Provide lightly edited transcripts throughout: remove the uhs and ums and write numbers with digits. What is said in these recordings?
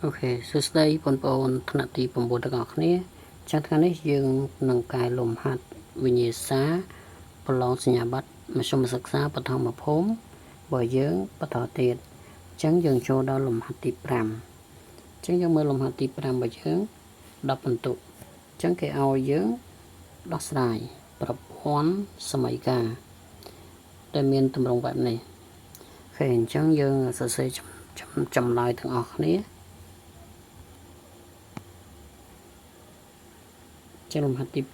OK សួស្តីបងប្អូនថ្នាក់ទី9ទាំងអស់គ្នាចឹងថ្ងៃនេះយើងនឹងកែលំហាត់វិញ្ញាសាប្រឡងសញ្ញាបត្រមធ្យមសិក្សាបឋមភូមិរបស់យើងបន្តទៀតចឹងយើងចូលដល់លំហាត់ទី5ចឹងយើងមើលលំហាត់ទី5របស់យើង10ពិន្ទុចឹងគេឲ្យយើងដោះស្រាយប្រព័ន្ធសមីការដែលមានទម្រង់បែបនេះOK អញ្ចឹងយើងសរសេរចម្លើយទាំងអស់គ្នាចឹងលំហាត់ទី5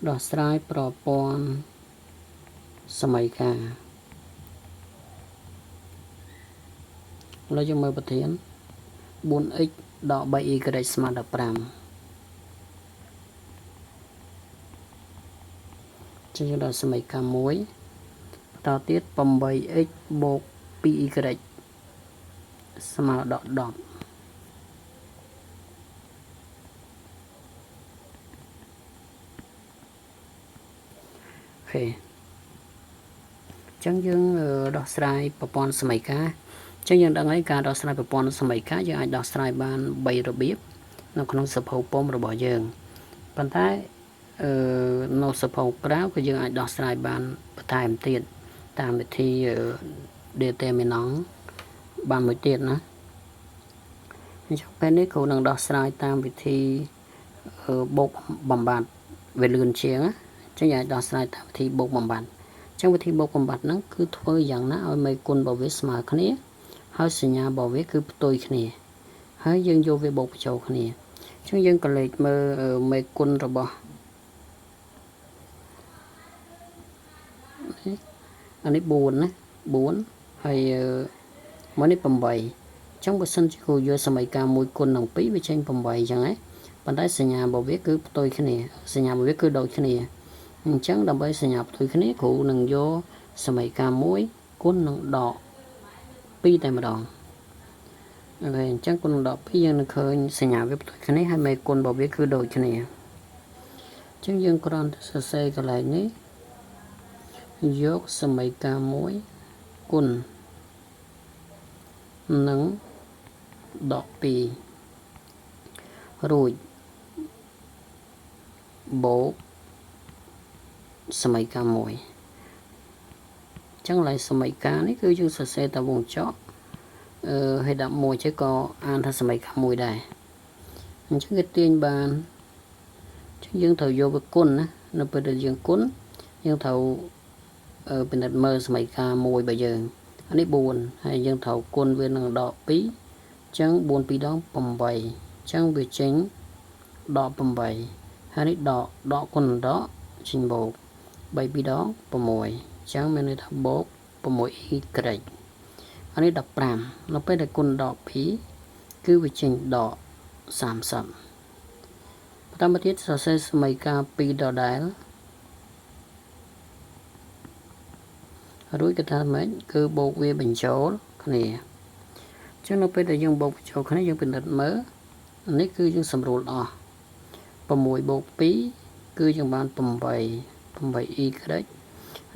ដោះស្រាយប្រព័ន្ធសមីការឥឡូវយើងមើលប្រធាន 4x ដក 3y ស្មើ15ចឹងយើងដល់សមីការ1បន្តទៀត 8x បូក 2y ស្មើដក10OK ចឹងយើងដោះស្រាយប្រព័ន្ធសមីការចឹងយើងដឹងហើយការដោះស្រាយប្រព័ន្ធសមីការយើងអាចដោះស្រាយបាន3របៀបនៅក្នុងសភៅពុម្ពរបស់យើងប៉ុន្តែនៅសភៅក្រៅក៏យើងអាចដោះស្រាយបានបន្ថែមទៀតតាមវិធី determinant បានមួយទៀតណាអញ្ចឹងពេលនេះគ្រូនឹងដោះស្រាយតាមវិធីបូកបំបត្តិវាលឿនជាងណាអញ្ចឹងអាចដោះស្រាយតាមវិធីបូកបំបត្តិអញ្ចឹងវិធីបូកបំបត្តិហ្នឹងគឺធ្វើយ៉ាងណាឲ្យមេគុណរបស់វាស្មើគ្នាហើយសញ្ញារបស់វាគឺផ្ទុយគ្នាហើយយើងយកវាបូកបញ្ចូលគ្នាអញ្ចឹងយើងក៏លេខមើលមេគុណរបស់អានេះ4ណា4ហើយមួយនេះ8អញ្ចឹងបើសិនជាគ្រូយកសមីការ1គុណនឹង2វាចេញ8អញ្ចឹងណាប៉ុន្តែសញ្ញារបស់វាគឺផ្ទុយគ្នាសញ្ញារបស់វាគឺដូចគ្នាអញ្ចឹងដើម្បីសញ្ញាផ្ទុយគ្នាគ្រូនឹងយកសមីការ1គុណនឹងដក2តែម្ដង OK អញ្ចឹងគុណនឹងដក2យើងនឹងឃើញសញ្ញាវាផ្ទុយគ្នាហើយមេគុណរបស់វាគឺដូចគ្នាអញ្ចឹងយើងគ្រាន់តែសរសេរកន្លែងនេះយកសមីការ1គុណនឹងដក2រួចបូកសមីការ1អញ្ចឹងឡើយសមីការនេះគឺយើងសរសេរតែវងចកហើយដាក់1ចេះក៏អានថាសមីការ1ដែរអញ្ចឹងគេទាញបានអញ្ចឹងយើងត្រូវយកវាគុណណានៅពេលដែលយើងគុណយើងត្រូវពិនិត្យមើលសមីការ1របស់យើងអានេះ4ហើយយើងត្រូវគុណវានឹងដក2អញ្ចឹង4 2ដង8អញ្ចឹងវាចេញដក8ហើយនេះដកដកគុណដកចេញបូក3 2ដង6អញ្ចឹងមានន័យថាបូក 6y អានេះ15នៅពេលដែលគុណដក2គឺវាចេញដក30បន្តមកទៀតសរសេរសមីការ2ដដែលរួចគេថាម៉េចគឺបូកវាបញ្ចូលគ្នាអញ្ចឹងនៅពេលដែលយើងបូកបញ្ចូលគ្នាយើងពិនិត្យមើលនេះគឺយើងសម្រួលអស់6បូក2គឺយើងបាន8 8y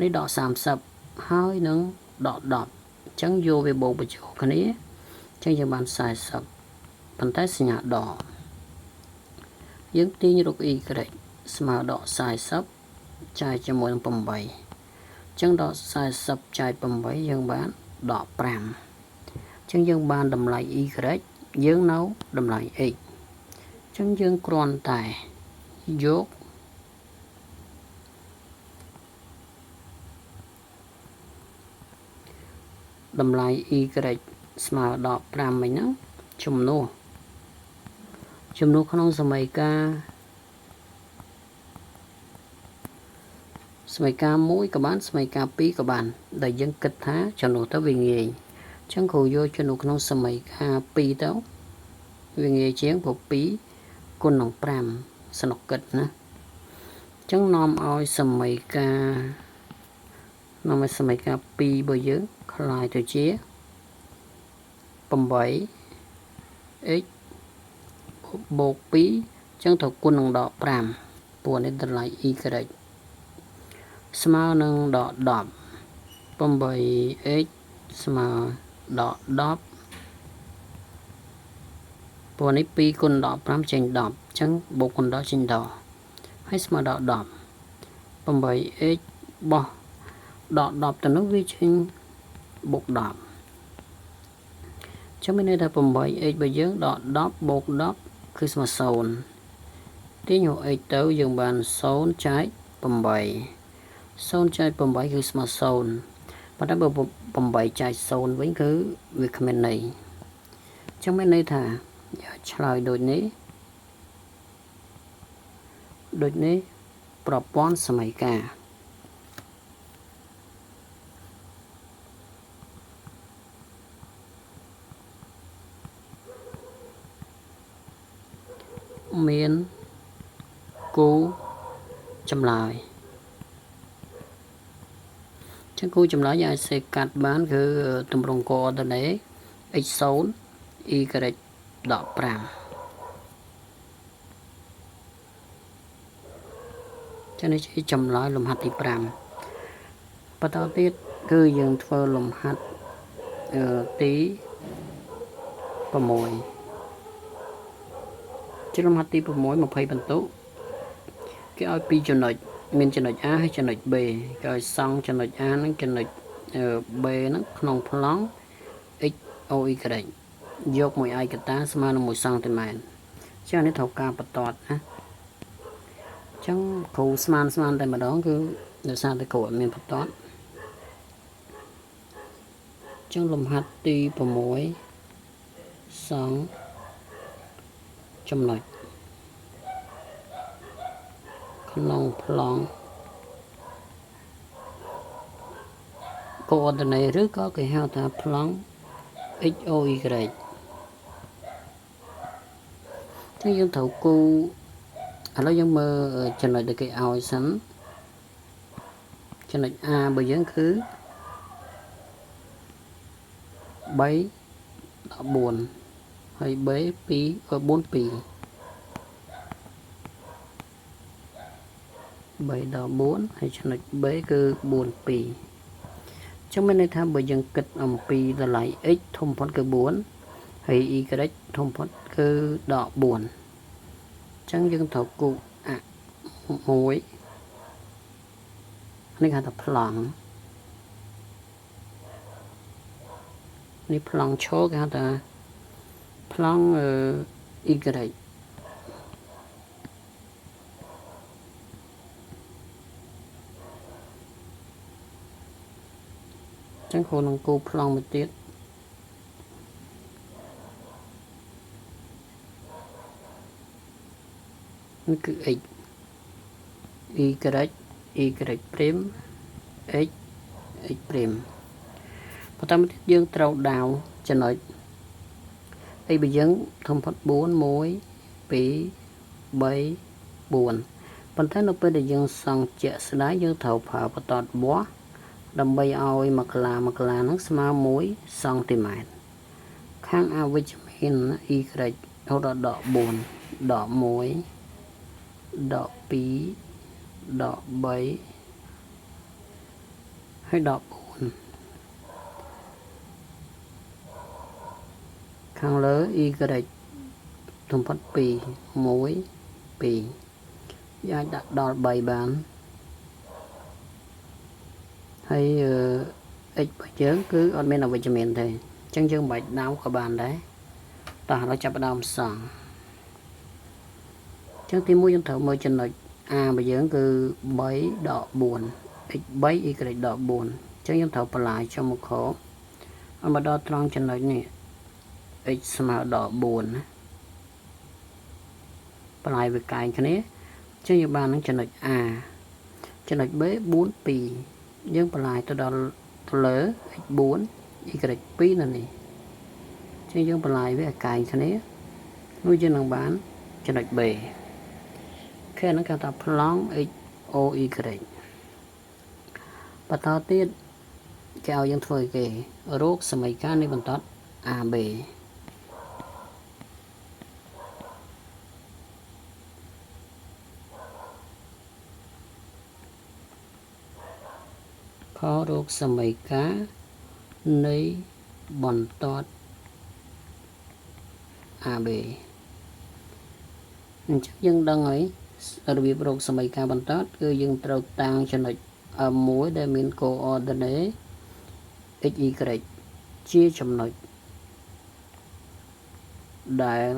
នេះដក30ហើយនឹងដក10អញ្ចឹងយកវាបូកបញ្ចូលគ្នាអញ្ចឹងយើងបាន40ប៉ុន្តែសញ្ញាដកយើងទាញរក y ស្មើដក40ចែកជាមួយនឹង8អញ្ចឹងដក40ចែក8យើងបានដក5អញ្ចឹងយើងបានតម្លៃ y យើងនៅតម្លៃ x អញ្ចឹងយើងគ្រាន់តែយកតម្លៃ y ស្មើដក5មិញហ្នឹងជំនួសក្នុងសមីការ1ក៏បានសមីការ2ក៏បានដែលយើងគិតថាចំនួនទៅវាងាយអញ្ចឹងគ្រូយកចំនួនក្នុងសមីការ2ទៅវាងាយជាងព្រោះ2គុណនឹង5សនុកគិតណាអញ្ចឹងនាំឲ្យសមីការនាំឲ្យសមីការ2របស់យើងក្លាយទៅជា 8x បូក2អញ្ចឹងត្រូវគុណនឹងដក5ព្រោះនេះតម្លៃ y ស្មើនឹងដក10 8x ស្មើដក10ព្រោះនេះ2គុណដក5ចេញ10អញ្ចឹងបូកគុណ10ចេញ10ហើយស្មើដល់10 8x បោះដក10ទៅនោះវាចេញបូក10ចឹងមានន័យថា 8x របស់យើងដក10បូក10គឺស្មើ0ទាញយក x ទៅយើងបាន0ចែក8 0ចែក8គឺស្មើ0ប៉ុន្តែបើ8ចែក0វិញគឺវាគ្មានន័យចឹងមានន័យថាឆ្លើយដូចនេះប្រព័ន្ធសមីការមានគូចម្លើយចឹងគូចម្លើយអាចសេកាត់បានគឺទម្រង់កូអ័រឌីណេ x0 y ដក5ចឹងនេះជាចម្លើយលំហាត់ទី5បន្តទៀតគឺយើងធ្វើលំហាត់ទី6ជាលំហាត់ទី6 20បន្ទុកគេឲ្យ2ចំណុចមានចំណុច A ហើយចំណុច B គេឲ្យសង់ចំណុច A និងចំណុច B ហ្នឹងក្នុងប្លង់ x o y យកមួយឯកតាស្មើនឹង1សង់ទីម៉ែត្រចឹងនេះត្រូវការបន្ទាត់ណាចឹងគ្រូស្មានតែម្ដងគឺដោយសារតែគ្រូអត់មានបន្ទាត់ចឹងលំហាត់ទី6សង់ចំណុចក្នុងប្លង់កូអ័រឌីណេឬក៏គេហៅថាប្លង់ x o y ចឹងយើងត្រូវគូឥឡូវយើងមើលចំណុចដែលគេឲ្យសិនចំណុច A របស់យើងគឺ3 14ហើយ B 2 4 2 3ដល់4ហើយចំណុច B គឺ4 2ចឹងមានន័យថាបើយើងគិតអំពីតម្លៃ x ធំផុតគឺ4ហើយ y ធំផុតគឺដក4ចឹងយើងត្រូវគូអ1នេះគេហៅថាប្លង់នេះប្លង់ឈរគេហៅថាប្លង់ y ចឹងគ្រូនឹងគូប្លង់មួយទៀតនេះគឺ x y y prime x x prime បន្តមកទៀតយើងត្រូវដាវចំណុចអីបើយើងធំផុត4 1 2 3 4ប៉ុន្តែនៅពេលដែលយើងសង់ជាក់ស្ដែងយើងត្រូវប្រើបន្ទាត់វាស់ដើម្បីឲ្យមួយកាឡាហ្នឹងស្មើ1សង់ទីម៉ែត្រខាងអវិជ្ជមាន y រហូតដល់ដក4ដក1ដក2ដក3ហើយដក4ខាងលើ y ធំផុត2 1 2យើងអាចដាក់ដល់3បានហើយ x របស់យើងគឺអត់មានអវិជ្ជមានទេអញ្ចឹងយើងមិនបាច់ដាវក៏បានដែរតោះឥឡូវចាប់ផ្ដើមសង់អញ្ចឹងទី1យើងត្រូវមើលចំណុច A របស់យើងគឺ3ដក4 x 3 y ដក4អញ្ចឹងយើងត្រូវបន្លាយចុះមកក្រោមឲ្យមកដល់ត្រង់ចំណុចនេះ x ស្មើដក4ណាបន្លាយវាកែងគ្នាអញ្ចឹងយើងបាននឹងចំណុច A ចំណុច B 4 2យើងបន្លាយទៅដល់ទៅលើ x 4 y 2នៅនេះអញ្ចឹងយើងបន្លាយវាឲ្យកែងគ្នានោះយើងនឹងបានចំណុច B គេហ្នឹងគេថាប្លង់ x o y បន្តទៀតគេឲ្យយើងធ្វើគេរកសមីការនៃបន្ទាត់ AB ខរកសមីការនៃបន្ទាត់ AB អញ្ចឹងយើងដឹងហើយរបៀបរកសមីការបន្ទាត់គឺយើងត្រូវតាំងចំណុច M1 ដែលមានកូអ័រឌីណេ x y ជាចំណុចដែល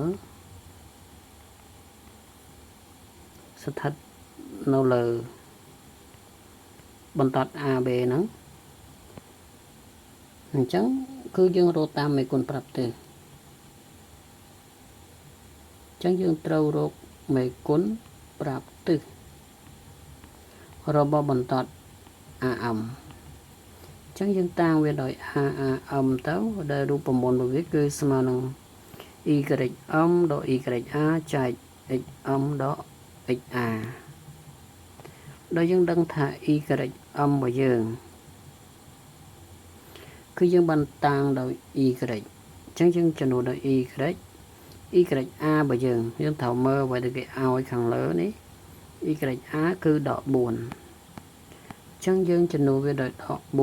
ស្ថិតនៅលើបន្ទាត់ AB ហ្នឹងអញ្ចឹងគឺយើងរកតាមមេគុណប្រាប់ទេអញ្ចឹងយើងត្រូវរកមេគុណប្រាប់ទិសរបស់បន្ទាត់ AM អញ្ចឹងយើងតាំងវាដោយ AAM ទៅដែលរូបមន្តរបស់វាគឺស្មើនឹង YM ដក YA ចែក XM ដក XA ដោយយើងដឹងថា YM របស់យើងគឺយើងបានតាំងដោយ Y អញ្ចឹងយើងចំនួនដោយ Y YA របស់យើងយើងត្រូវមើលអ្វីដែលគេឲ្យខាងលើនេះ YA គឺដក4អញ្ចឹងយើងចំនួនវាដោយដក4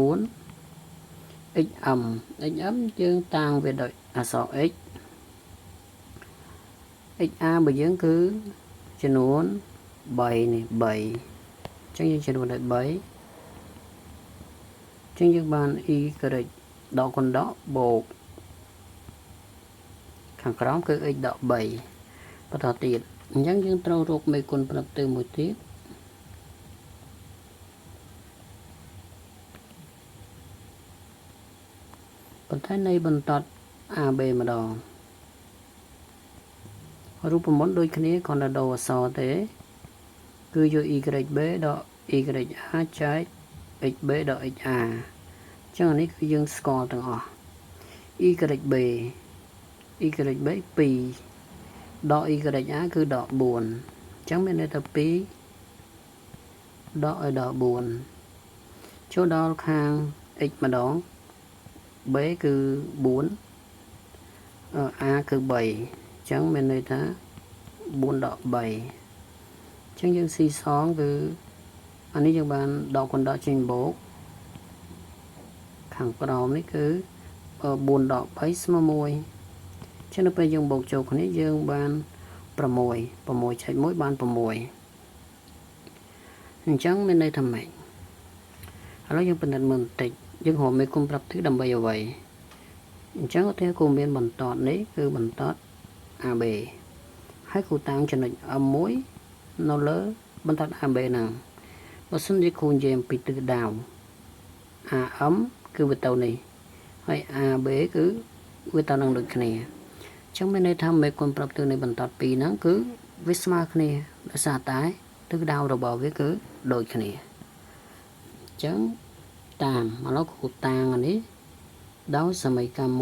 XM XM យើងតាំងវាដោយអក្សរ X XA របស់យើងគឺចំនួន3នេះ3អញ្ចឹងយើងចំនួនដោយ3អញ្ចឹងយើងបាន Y ដកគុណដកបូកខាងក្រោមគឺ x ដក3បន្តទៀតអញ្ចឹងយើងត្រូវរកមេគុណប្រាប់ទិសមួយទៀតប៉ុន្តែនៃបន្ទាត់ AB ម្ដងរូបមន្តដូចគ្នាគ្រាន់តែដូរអក្សរទេគឺយក YB ដក YA ចែក XB ដក XA អញ្ចឹងអានេះគឺយើងស្គាល់ទាំងអស់ YB YB 2ដក YA គឺដក4អញ្ចឹងមានន័យថា2ដកឲ្យដល់4ចូលដល់ខាង x ម្ដង B គឺ4 A គឺ3អញ្ចឹងមានន័យថា4ដក3អញ្ចឹងយើងស៊ីសងគឺអានេះយើងបានដកគុណដកចេញបូកខាងក្រោមនេះគឺ4ដក3ស្មើ1ចឹងនៅពេលយើងបូកចូលគ្នាយើងបាន6 6ចែក1បាន6អញ្ចឹងមានន័យថាម៉េចឥឡូវយើងពិនិត្យមើលបន្តិចយើងរកមេគុណប្រាប់ទិសដើម្បីអ្វីអញ្ចឹងឧទាហរណ៍គូមានបន្ទាត់នេះគឺបន្ទាត់ AB ហើយគូតាំងចំណុច M1 នៅលើបន្ទាត់ AB ហ្នឹងបើសិនជាគ្រូនិយាយអំពីទិសដៅ AM គឺវាទៅនេះហើយ AB គឺវាទៅនឹងដូចគ្នាអញ្ចឹងមានន័យថាមេគុណប្រាប់ទិសនៃបន្ទាត់ពីរហ្នឹងគឺវាស្មើគ្នាដោយសារតែទិសដៅរបស់វាគឺដូចគ្នាអញ្ចឹងតាមឥឡូវគ្រូតាំងអានេះដោយសមីការ1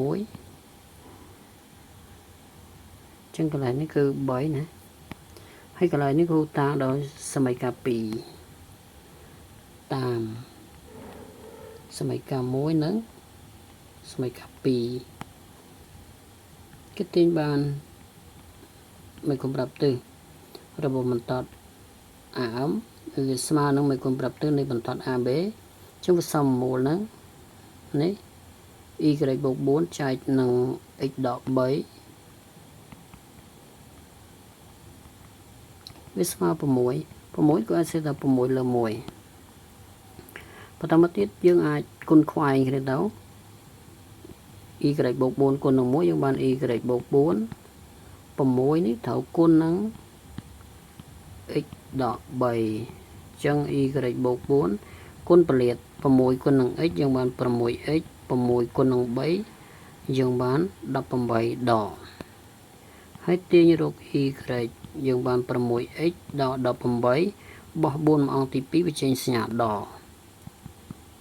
ចឹងកន្លែងនេះគឺ3ណាហើយកន្លែងនេះគ្រូតាំងដោយសមីការ2តាមសមីការ1និងសមីការ2គេទាញបានមេគុណប្រាប់ទិសរបស់បន្ទាត់ AM វាស្មើនឹងមេគុណប្រាប់ទិសនៃបន្ទាត់ AB ចឹងវាសមមូលហ្នឹងនេះ y បូក4ចែកនឹង x ដក3វាស្មើ6 6ក៏អាចសេថា6លើ1បន្តមកទៀតយើងអាចគុណខ្វែងគ្នាទៅ y បូក4គុណនឹង1យើងបាន y បូក4 6នេះត្រូវគុណនឹង x ដក3អញ្ចឹង y បូក4គុណពលាត6គុណនឹង x យើងបាន 6x 6គុណនឹង3យើងបាន18ដកហើយទាញរក y យើងបាន 6x ដក18បោះ4មួយអង្គទី2វាចេញសញ្ញាដក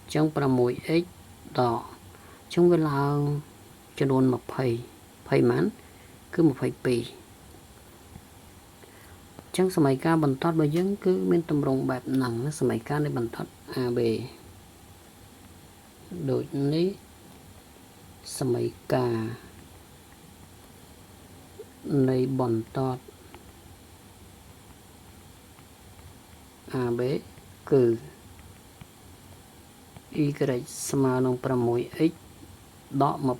អញ្ចឹង 6x ដកអញ្ចឹងវាឡើងចំនួន20 20ម៉ានគឺ22អញ្ចឹងសម័យកាលបន្ទាត់របស់យើងគឺមានទម្រង់បែបហ្នឹងណាសម័យកាលនៃបន្ទាត់ AB ដូចនេះសម័យកាលនៃបន្ទាត់ AB គឺ y ស្មើនឹង 6x ដក22អូ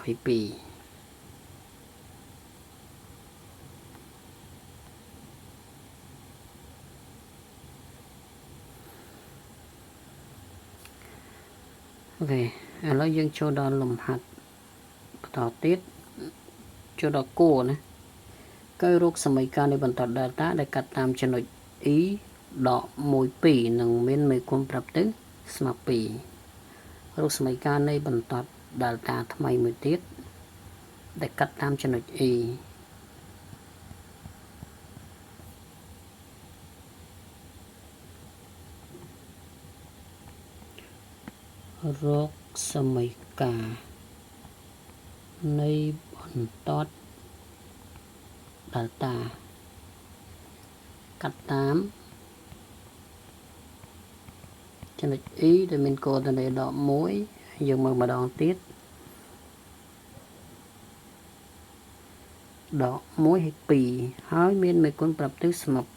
ខេឥឡូវយើងចូលដល់លំហាត់បន្តទៀតចូលដល់គោណាគេរកសមីការនៃបន្ត delta ដែលកាត់តាមចំណុច e ដក12និងមានមេគុណប្រាប់ទៅស្មើ2រកសមីការនៃបន្ត delta ថ្មីមួយទៀតដែលកាត់តាមចំណុច e រកសមីការនៃបន្ត delta កាត់តាមចំណុច e ដែលមានកូដឺណេដក1យើងមើលម្ដងទៀតដក1ហើយ2ហើយមានមេគុណប្រាប់ទិសស្មើ2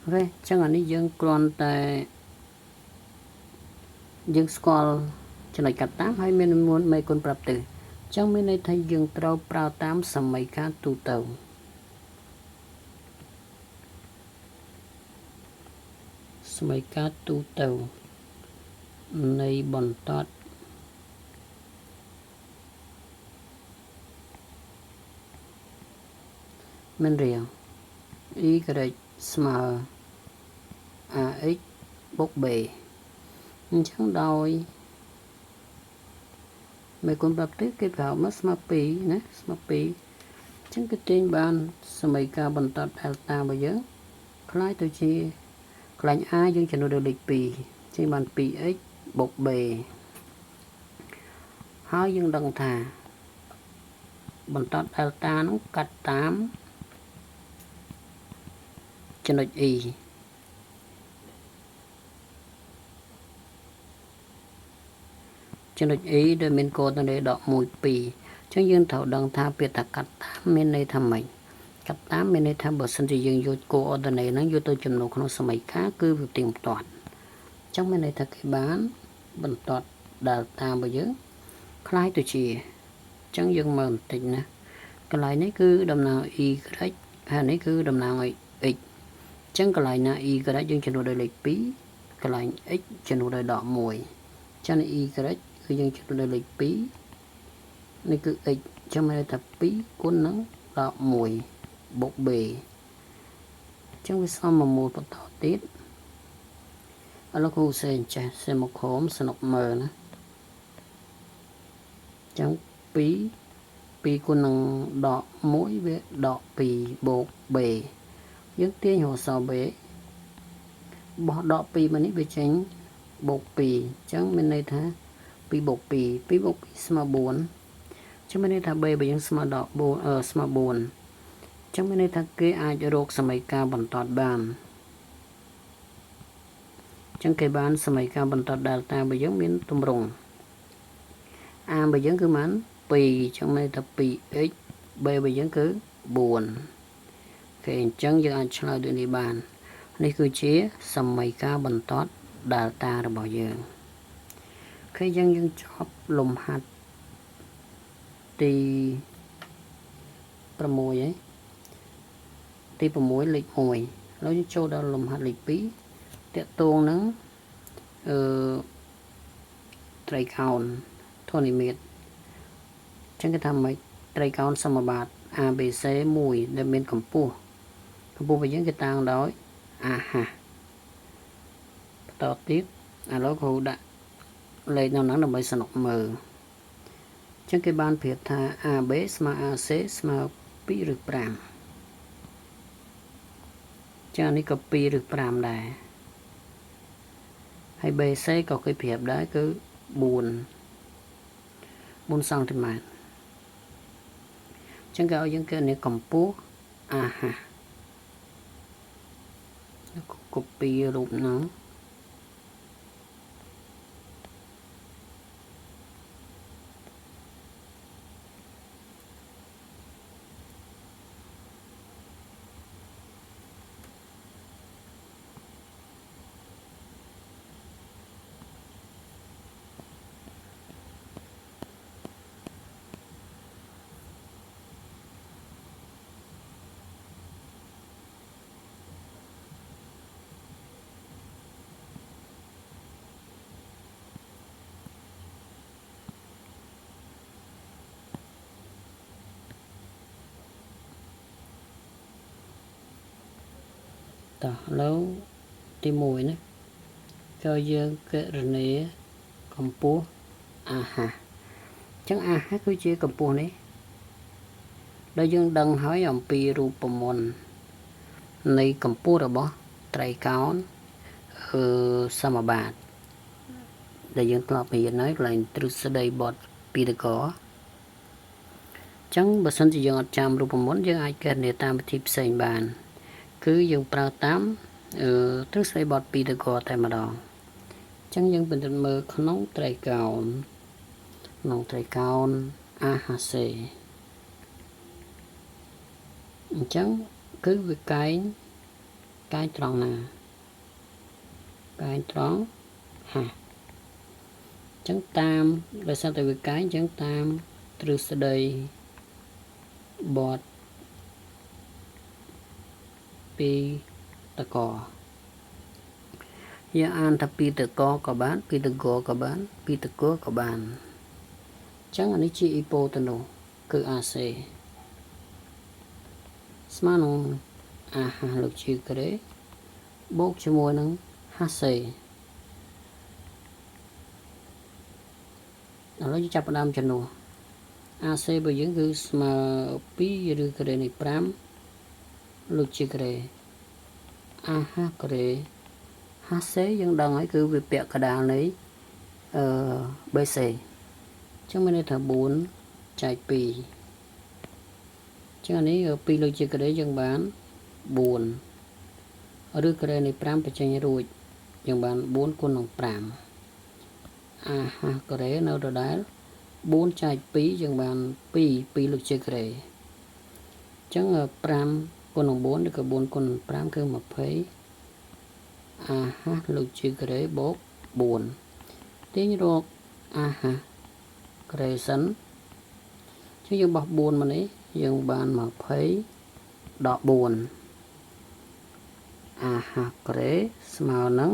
អូខេចឹងអានេះយើងគ្រាន់តែយើងស្គាល់ចំណុចកាត់តាមហើយមានមេគុណប្រាប់ទិសចឹងមានន័យថាយើងត្រូវប្រើតាមសមីការទូទៅសមីការទូទៅនៃបន្តមានរាង y ស្មើ ax បូក b អញ្ចឹងដោយមេគុណប្រាប់ទិសគេប្រើមកស្មើ2ណាស្មើ2អញ្ចឹងគេទាញបានសមីការបន្ត delta របស់យើងคล้ายទៅជាកន្លែង a យើងចំនួនដល់លេខ2ចេញបាន 2x បូក b ហើយយើងដឹងថាបន្ត delta នោះកាត់តាមចំណុច e ចំណុច e ដែលមានកូដឺណេដក1 2អញ្ចឹងយើងត្រូវដឹងថាពាក្យថាកាត់តាមមានន័យថាម៉េចកាត់តាមមានន័យថាបើសិនជាយើងយកកូអឌឺណេហ្នឹងយកទៅចំនួនក្នុងសមីការគឺវាទៀងទាត់អញ្ចឹងមានន័យថាគេបានបន្ត delta របស់យើងคล้ายទៅជាអញ្ចឹងយើងមើលបន្តិចណាកន្លែងនេះគឺតំណាង y ហើយនេះគឺតំណាងឲ្យ x អញ្ចឹងកន្លែងណា y យើងចំនួនដោយលេខ2កន្លែង x ចំនួនដោយដក1អញ្ចឹង y គឺយើងចំនួនដោយលេខ2នេះគឺ x អញ្ចឹងមានន័យថា2គុណនឹងដក1បូក b អញ្ចឹងវាសមមួយមូលបន្តទៀតឥឡូវគ្រូសេអញ្ចេះសេមកក្រោមសនុកមើលណាអញ្ចឹង2 2គុណនឹងដក1វាដក2បូក b យើងទាញរកសល់ b បោះដក2មកនេះវាចេញបូក2អញ្ចឹងមានន័យថា2បូក2 2បូក2ស្មើ4អញ្ចឹងមានន័យថា b បើយើងស្មើដក4ស្មើ4អញ្ចឹងមានន័យថាគេអាចរកសមីការបន្តបានអញ្ចឹងគេបានសមីការបន្ត delta បើយើងមានទម្រង់ a បើយើងគឺប៉ុន្មាន2អញ្ចឹងមានន័យថា 2x b បើយើងគឺ4គេអញ្ចឹងយើងអាចឆ្លើយដូចនេះបាននេះគឺជាសមីការបន្ត delta របស់យើងអូខេយើងចប់លំហាត់ទី6ហើយទី6លេខ1ឥឡូវយើងចូលដល់លំហាត់លេខ2តកតងនឹងអឺត្រីកោណធនិមិត្តអញ្ចឹងគេថាម៉េចត្រីកោណសមបាត ABC 1ដែលមានកម្ពស់របស់យើងគេតាំងដោយ AH បន្តទៀតឥឡូវគ្រូដាក់លេខនៅហ្នឹងដើម្បីសនុកមើលអញ្ចឹងគេបានប្រៀបថា AB ស្មើ AC ស្មើ2ឬ5ចានេះក៏2ឬ5ដែរហើយ BC ក៏គេប្រាប់ដែរគឺ4សង់ទីម៉ែត្រអញ្ចឹងគេឲ្យយើងគណនាកម្ពស់ AH កូពីរូបហ្នឹង តោះឥឡូវទី1ណាចូលយើងគណនាកម្ពស់ AH អញ្ចឹង AH គឺជាកម្ពស់នេះដែលយើងដឹងហើយអំពីរូបមន្តនៃកម្ពស់របស់ត្រីកោណសមបាតដែលយើងធ្លាប់រៀនហើយកន្លែងទ្រឹស្ដីបទពីតកអញ្ចឹងបើសិនជាយើងអត់ចាំរូបមន្តយើងអាចគណនាតាមវិធីផ្សេងបានគឺយើងប្រើតាមទ្រឹស្ដីបទពីតកតែម្ដងអញ្ចឹងយើងពិនិត្យមើលក្នុងត្រីកោណក្នុងត្រីកោណ AHC អញ្ចឹងគឺវាកែងកែងត្រង់ណាកែងត្រង់ហាអញ្ចឹងតាមដោយសារតែវាកែងអញ្ចឹងតាមទ្រឹស្ដីបទពីតកយើងអានថាពីតកក៏បានពីតកក៏បានពីតកក៏បានអញ្ចឹងអានេះជាអ៊ីប៉ូតនូគឺ AC ស្មើនឹង AH លោកជាការ៉េបូកជាមួយនឹង HC ឥឡូវយើងចាប់ផ្ដើមចំនួន AC របស់យើងគឺស្មើ2ឬការ៉េនៃ5លោកជាការ៉េ AH ការ៉េ HC យើងដឹងហើយគឺវាពាក់កណ្ដាលនៃBC អញ្ចឹងមានន័យថា4ចែក2ចឹងអានេះ2លើកជាការ៉េយើងបាន4ឬការ៉េនៃ5បញ្ចេញរួចយើងបាន4គុណនឹង5 AH ការ៉េនៅដដែល4ចែក2យើងបាន2 2លើកជាការ៉េអញ្ចឹង5គុណនឹង4ឬក៏4គុណនឹង5គឺ20 AH លើកជាការ៉េបូក4ទាញរក AH ការ៉េសិនចឹងយើងបោះ4មកនេះយើងបាន20ដក4 AH ការ៉េស្មើនឹង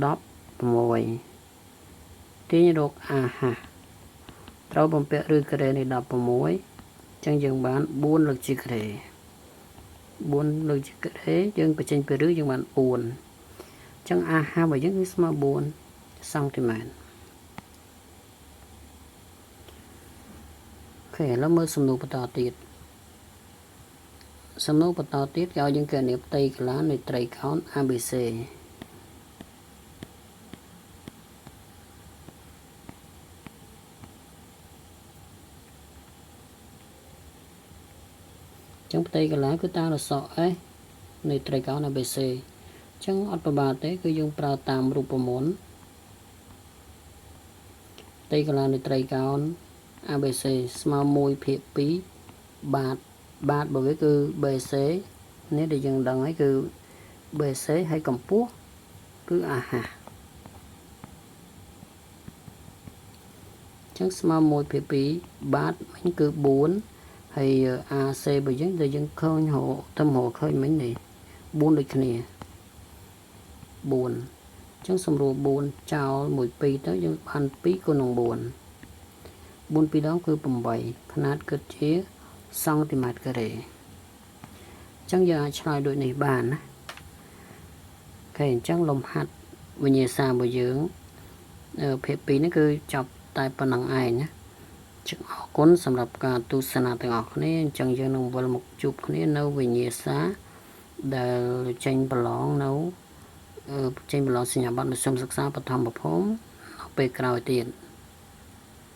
16ទាញរក AH ត្រូវបំពាក់ឬការ៉េនៃ16អញ្ចឹងយើងបាន4លើកជាការ៉េ4លើកជាការ៉េយើងបញ្ចេញពីឬយើងបាន4អញ្ចឹង AH របស់យើងគឺស្មើ4សង់ទីម៉ែត្រអូខេឥឡូវមើលសំណួរបន្តទៀតសំណួរបន្តទៀតគេឲ្យយើងគណនាផ្ទៃក្រឡានៃត្រីកោណ ABC ចឹងផ្ទៃក្រឡាគឺតាមរសក់ S នៃត្រីកោណ ABC ចឹងអត់ប្របាទេគឺយើងប្រើតាមរូបមន្តផ្ទៃក្រឡានៃត្រីកោណ ABC ស្មើ1/2បាតបាតរបស់វាគឺ BC នេះដែលយើងដឹងហើយគឺ BC ហើយកម្ពស់គឺ AH ចឹងស្មើ1/2បាតមិញគឺ4ហើយ AC របស់យើងដែលយើងឃើញរកទៅរកឃើញមិញនេះ4ដូចគ្នា4ចឹងសម្រួល4ចោល1 2ទៅយើងបាន2គុណនឹង4 4 2ដងគឺ8ຂະຫນាតគិតជាសង់ទីម៉ែត្រការ៉េអញ្ចឹងយើងអាចឆ្លើយដូចនេះបានណាអូខេអញ្ចឹងលំហាត់វិញ្ញាសារបស់យើងភាគ2នេះគឺចប់តែប៉ុណ្្នឹងឯងណាចឹងអរគុណសម្រាប់ការទស្សនាទាំងអស់គ្នាអញ្ចឹងយើងនឹងវិលមកជួបគ្នានៅវិញ្ញាសាដែលចេញប្រឡងនៅចេញប្រឡងសញ្ញាបត្រមធ្យមសិក្សាបឋមភូមិនៅពេលក្រោយទៀត។